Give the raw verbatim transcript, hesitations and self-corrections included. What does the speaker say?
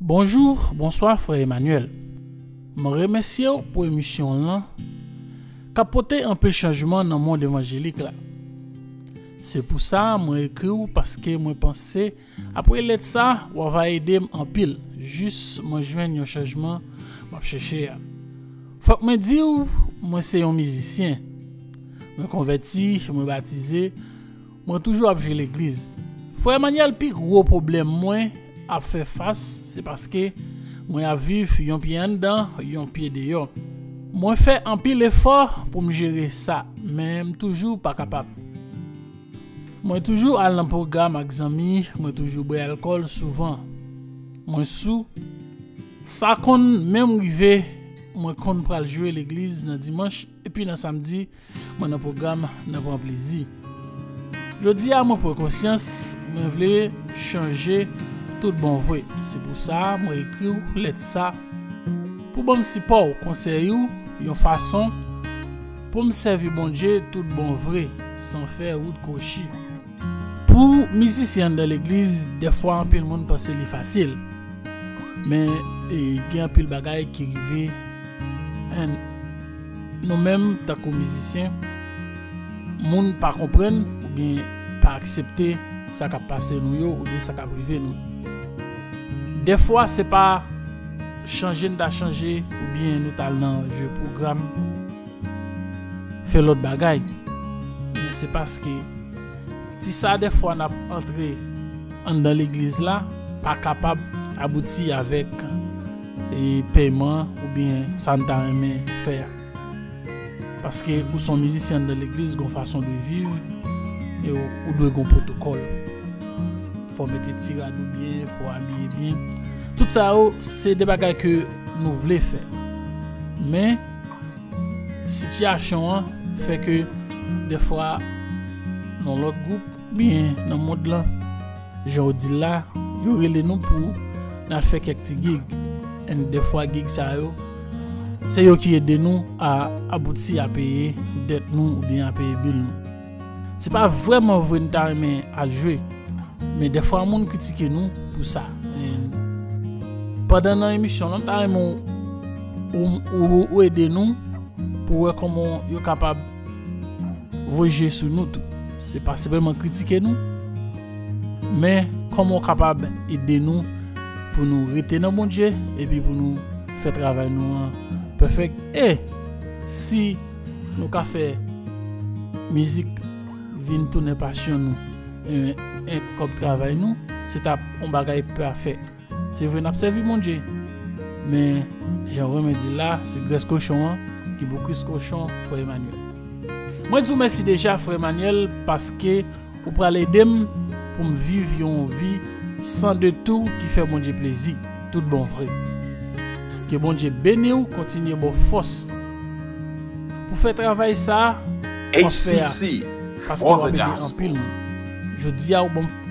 Bonjou, bonswa, frè Emmanuel. Mwen remèsye w pou emisyon w lan, k ap pote anpil chanjman nan mond evanjelik la. Se pou sa mwen ekri w, paske mwen panse, apre lèt sa, w a va ede m anpil, jis mwen jwenn yon chanjman m ap chèche a. Fòk mwen di w, mwen se yon mizisyen. Mwen konvèti, mwen batize, mwen toujou ap jwe legliz. Frè Emmanuel, pi gwo pwoblèm mwen ap fè fas, se paske mwen ap viv yon pye anndan, yon pye deyò. Mwen fè anpil efò pou m jere sa, men m toujou pa kapab. Mwen toujou al nan pwogram ak zanmi, mwen toujou bwè alkòl souvan. Mwen sou. Sa konn menm rive, mwen konn pral jwe legliz nan dimanch, epi nan samdi, mwen nan pwogram nan pran plezi. Jodi a, mwen pran konsyans, mwen vle chanje tout bon vre. Se pou sa, mwen ekri w lèt sa, pou ban m sipò w, konsèy ou, yon fason pou m sèvi Bondye tout bon vre, san fè wout kwochi. Pou mizisyen anndan legliz, dèfwa anpil moun panse li fasil. Men, e, gen anpil bagay ki rive, and nou menm, tankou mizisyen, moun pa konprann oubyen pa aksepte sa k ap pase nou yo, oubyen sa k ap rive nou. Dèfwa, se pa chanje n ta chanje, oubyen nou t al nan jwe pwogram, fè lòt bagay. Men se paske ti sa dèfwa n ap antre anndan legliz la pa kapab abouti avèk, e, pèman oubyen sa n ta renmen fè a. Paske ou se yon mizisyen anndan legliz, gon fason de viv, e ou, ou dwe gon pwotokòl. Fò w mete ti rad ou byen, fò w abiye byen. Tout sa yo, se de bagay ke nou vle fè. Men, sitiyasyon an fè ke dèfwa nan lòt gwoup, byen nan mond lan, jan w di l la, yo rele nou pou n al fè kèk ti gig. And dèfwa gig sa yo, se yo ki ede nou a abouti a peye dèt nou oubyen a peye bil nou. Se pa vrèman vre n ta renmen al jwe, men dèfwa moun kritike nou pou sa. And pandan nan emisyon lan, m ta renmen w, w, w, w ede nou pou wè kòman yo kapab voye je sou nou tou. Se pa senpleman kritike nou, men kòman w kapab ede nou pou nou rete nan Bondye epi pou nou fè travay nou an pèfèk. E si nou ka fè mizik vin tounen pasyon nou, e, e kòb travay nou, se t ap yon bagay pafè. Se vre n ap sèvi Bondye, men jan w renmen di l la, se grès kochon an ki bou kwis kochon, frè Emmanuel. Mwen di w mèsi deja, frè Emmanuel, paske ou pral ede m pou m viv yon vi san detou ki fè Bondye plezi, tout bon vre. Ke Bondye beni w, kontinye ba w fòs pou fè travay sa a w ap fè a, paske w ap ede anpil moun. Jodi a, ou ban m